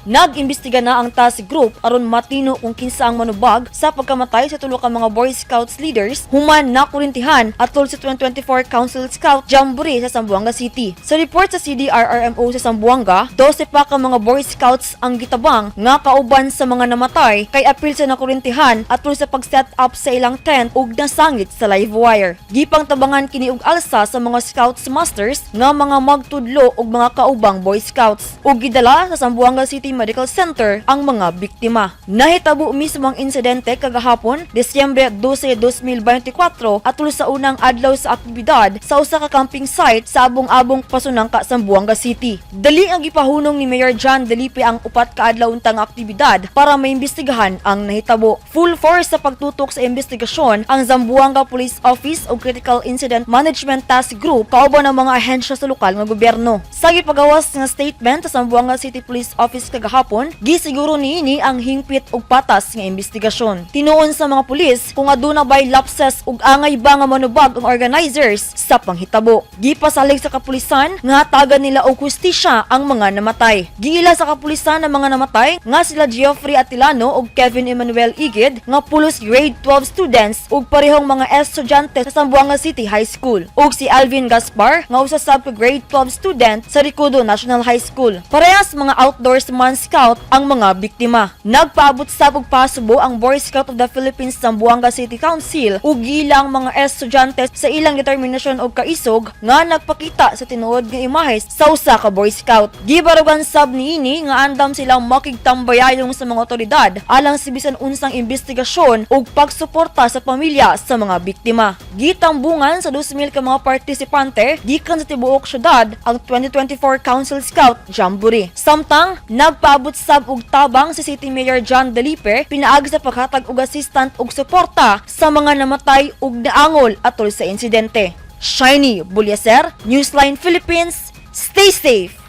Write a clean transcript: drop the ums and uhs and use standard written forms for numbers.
Nag-imbestiga na ang task group aron matino kung kinsa ang manubag sa pagkamatay sa tulo ka mga Boy Scouts leaders human nakurintihan atol sa 2024 Council Scout Jamboree sa Zamboanga City. Sa report sa CDRRMO sa Zamboanga, 12 pa ka mga Boy Scouts ang gitabang nga kauban sa mga namatay kay apil sa nakurintihan atol sa pag-set up sa ilang tent ug nasangit sa live wire. Gipang tabangan kini og alsa sa mga Scouts Masters nga mga magtudlo og mga kaubang Boy Scouts ug gidala sa Zamboanga City Medical Center ang mga biktima. Nahitabo mismo ang insidente kagahapon, Disyembre 12, 2024, atol sa unang adlaw sa aktibidad sa usa ka camping site sa Abong-Abong, Pasonangka, Zamboanga City. Dali ang gipahunong ni Mayor John Dalipe ang 4 ka adlaw untang aktibidad para maimbestigahan ang nahitabo. Full force sa pagtutok sa investigasyon ang Zamboanga Police Office ug Critical Incident Management Task Group kauban ng mga ahensya sa lokal nga gobyerno. Sa gipagawas nga statement sa Zamboanga City Police Office kagahapon, gisiguro niini ang hingpit ug patas nga investigasyon. Tinuon sa mga pulis kung aduna bay lapses ug angay ba nga manubag ang organizers sa panghitabo. Gipasalig sa kapulisan nga hatagan nila og hustisya ang mga namatay. Giila sa kapulisan ang mga namatay nga sila Geoffrey Atilano ug Kevin Emmanuel Igid nga pulos grade 12 students ug parehong mga estudyante sa Zamboanga City High School, ug si Alvin Gaspar nga usa sab ka grade 12 student sa Ricudo National High School. Parehas mga outdoorsman scout ang mga biktima. Nagpaabot sab og pasubo ang Boy Scout of the Philippines Zamboanga City Council ug giila ang mga estudyante sa ilang determinasyon og kaisog nga nagpakita sa tinuod nga imahe sa usa ka Boy Scout. Gibarugan sab niini nga andam silang makigtambayayong sa mga otoridad alang sa bisan unsang investigasyon ug pagsuporta sa pamilya sa mga biktima. Gitambungan sa 2,000 ka mga partisipante gikan sa tibuok syudad ang 2024 Council Scout Jamboree. Samtang nagpaabot sab og tabang si City Mayor John Dalipe pinaagi sa paghatag og assistant ug suporta sa mga namatay ug naangol atol sa insidente. Shiny Bulyaser, Newsline Philippines, stay safe!